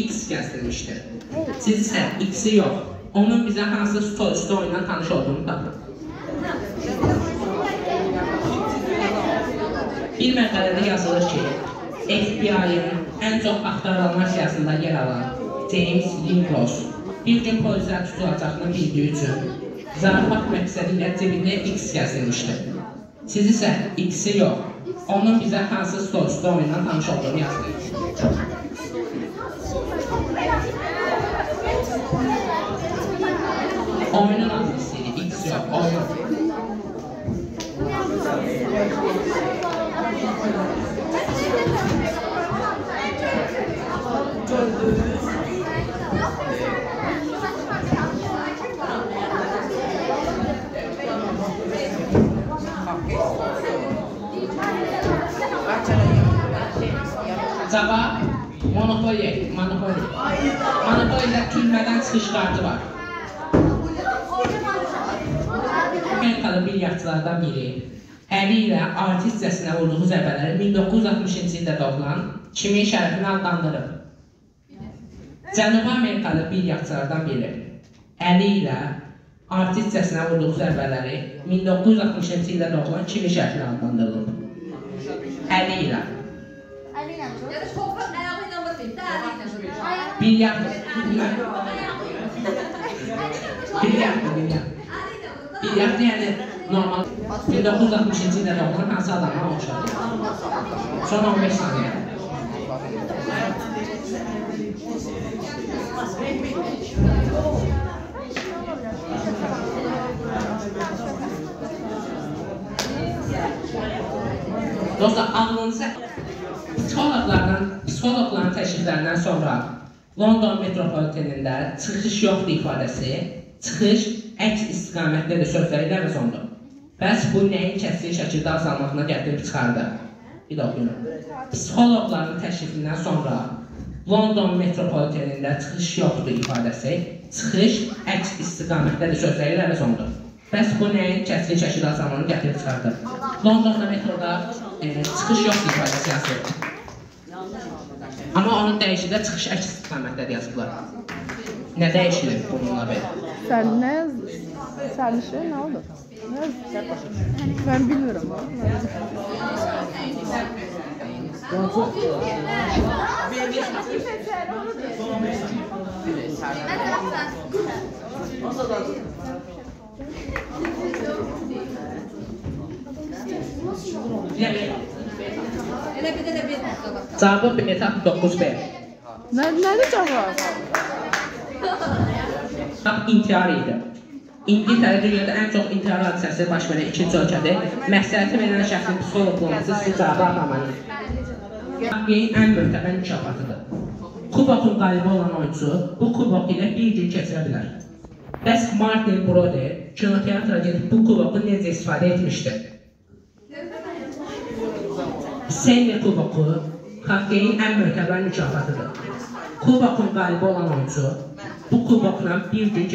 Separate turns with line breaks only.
X gəzdirmişdi. Siz isə X-i yox, onun bizə hansı stol üstü oyundan tanış olduğunu tapın. Bir məqalədə yazılır ki, FBI-ın ən çox axtarılanlar siyasında yer alan James Linklos bir gün polislər tutulacağını bildiyi üçün zarafat məqsədi ilə cibində X gəzdirmişdi. Siz isə X-i yox, onun bizə hansı stol üstü oyundan tanış olduğunu yazın. Oyunun adını istəyirik, X yox, oyun. Cavab Monopoly, Monopoly. Monopoly'də türmədən çıxış kartı var. Amerikalı bilyardçılardan biri əli ilə artistcəsinə vurduğu zərbələri 1960-cı ildə doğulan kimin şərəfinə adlandırıb? Cənubi Amerikalı bilyardçılardan biri əli ilə artistcəsinə vurduğu zərbələri 1960-cı ildə doğulan kimin şərəfinə adlandırılıb? Əli ilə.
Yəni topu ayağı ilə vurmayıb da, əli ilə vurmayıb.
Bilyard. Bilyard, bilyard. Bilyard yəni normal 1960-cı ildə doğulan hansı adamdan oxşadı? Son 15 saniyə. Dostlar, ağlınıza psixoloqların təşriflərindən sonra London metropolitenində çıxış yoxdur ifadəsi, çıxış əks istiqamətdə də sözləri ilə əvəz olundu. Bəs bu nəyin kəskin şəkildə azalmağına gətirib çıxardı? Bir də oxuyun. Psixoloqların təşrifindən sonra London metropolitenində çıxış yoxdur ifadəsi, çıxış əks istiqamətdə də sözləri ilə əvəz olundu. Bəs bu nəyin kəskin şəkildə azalmağını gətirib çıxardı? Londonda metroda çıxış yoxdur ifadəsi yazılır. Amma onun dəyişikdə çıxış əks istiqamətdə yazıblar. Nə dəyişilir bununla belə?
Sən nə yazdın? Sərnişin nə oldu? Nə yazdın? Mən bilmirəm.
Elə bir də bir.
Cavabı etap 9B.
Nədir cavab?
Cavab intihar idi. İngiltərə dünyada ən çox intihar hadisəsi baş verən ikinci ölkədir. Məsləhəti verən şəxsin psixoloq olması sizi cavabı atamalıyıq. Hokkeyin ən möhtəbər mükafatıdır. Kubokun qalibi olan oyunçu bu kubok ilə bir gün keçirə bilər. Bəs Martin Broder kinoteatra gedib bu kuboku necə istifadə etmişdi? Stanley Kuboku hokkeyin ən möhtəbər mükafatıdır. Kubokun qalibi olan oyunçu bu kubokla bir gün keçirə bilər.